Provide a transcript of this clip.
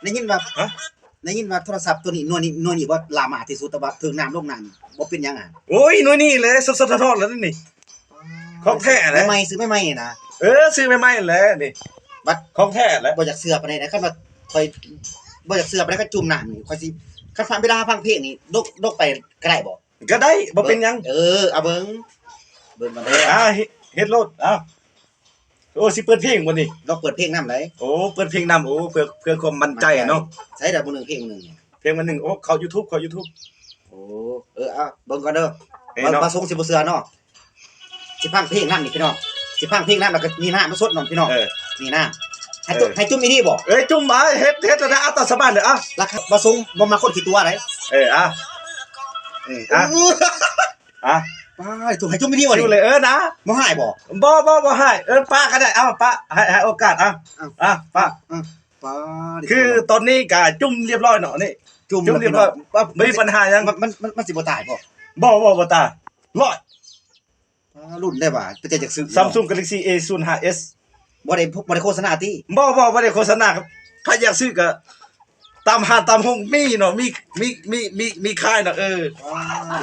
ໄດ້ຍິນວ່າ ຮະ? ໄດ້ຍິນວ່າໂທລະສັບໂຕນີ້ໜ່ວຍນີ້ ໜ່ວຍນີ້ບໍ່ຫຼ້າມາທີ່ສຸດ ແຕ່ວ່າຖືກນ້ຳລົງນ້ຳບໍ່ເປັນຫຍັງອະ. ໂອ້ຍ ໜ່ວຍນີ້ແຫຼະ ສົດໆ ຮ້ອນໆ ແລ້ວນີ້ ຂອງແທ້ແຫຼະ ໃໝ່ໆ ຊື້ໃໝ່ໆ ນີ້ນະ. ເອີ ຊື້ໃໝ່ໆ ແຫຼະນີ້ ບັດຂອງແທ້ແຫຼະ. ບໍ່ຢາກເຊື່ອປານໃດນະ ຄັນວ່າຂ້ອຍບໍ່ຢາກເຊື່ອປານໃດ ຄັນຈຸ່ມນ້ຳນີ້ ຂ້ອຍຊິ ຄັນຟັງ ເວລາຟັງເພງນີ້ ດົກ ດົກໄປກໍໄດ້ບໍ່? ກໍໄດ້ ບໍ່ເປັນຫຍັງ. ເອີ ເອົາເບິ່ງ ເບິ່ງກ່ອນເດີ. ອ່າ ເຮັດ ເຮັດໂລດ. ອ້າວ ໂອ້ ຊິເປີດເພງບໍ່ນີ້? ລອງເປີດເພງນຳໄດ໋. ໂອ້ ເປີດເພງນຳ. ໂອ້ ເພື່ອ ເພື່ອຄວາມໝັ້ນໃຈເນາະ. ໃສ່ດອກ ມື້ໜຶ່ງເພງໜຶ່ງ ເພງມື້ໜຶ່ງ. ໂອ້ ເຂົ້າຢູທູບ ເຂົ້າຢູທູບ. ໂອ້ ເອີ ເອົາເບິ່ງກ່ອນເດີ. ເອີ ເນາະ ບ່າວສົງຊິບໍ່ເຊື່ອເນາະ. ຊິຟັງເພງນຳນີ້ພີ່ນ້ອງ ຊິຟັງເພງນຳ ແລ້ວກໍມີນ້ຳມາຊົດນ້ອງພີ່ນ້ອງ. ເອີ ມີນ້ຳ ໃຫ້ຈຸ ເອີ ໃຫ້ຈຸ່ມອີ່ນີ້ບໍ່? ເອີ ຈຸ່ມ ອ່າ ເຮັດ ເຮັດແນວໃດ ເອົາຕາມສະບາຍເລີຍ. ອ່າ ລັກ ບ່າວສົງບໍ່ມັກຄົນຂີ້ຕົວໃດ໋. ເອີ ອ່າ ອືມ ອ່າ ອ່າ ປາດ ໃຫ້ຈຸ່ມອີ່ນີ້ບໍ່ນີ້? ຈຸ່ມເລີຍ. ເອີ ນະ ບໍ່ຮ້າຍບໍ່? ບໍ່ ບໍ່ ບໍ່ຮ້າຍ. ເອີ ປະກໍໄດ້ ເອົາ ປະ ໃຫ້ ໃຫ້ໂອກາດ. ອ່າ ອ່າ ອ່າ ປະ ອືມ ປາດ ຄືຕອນນີ້ກະຈຸ່ມລຽບຮ້ອຍເນາະ. ນີ້ ຈຸ່ມ ຈຸ່ມລຽບຮ້ອຍ ບໍ່ມີບັນຫາຫຍັງ. ມັນ ມັນ ມັນ ມັນຊິບໍ່ຕາຍບໍ່? ບໍ່ ບໍ່ ບໍ່ຕາຍ. ຮ້ອຍ ອ່າ ລຸ້ນໄດ້ວ່າ ເປັນຕາຢາກຊື້. Samsung Galaxy A ສູນຫ້າ S ບໍ່ໄດ້ ບໍ່ໄດ້ໂຄສະນາຕິ? ບໍ່ ບໍ່ ບໍ່ໄດ້ໂຄສະນາ. ໃຜຢາກຊື້ກໍຕາມຮ້ານຕາມໂຮງມີເນາະ ມີ ມີ ມີ ມີ ມີຂາຍເນາະ. ເອີ ອ່າ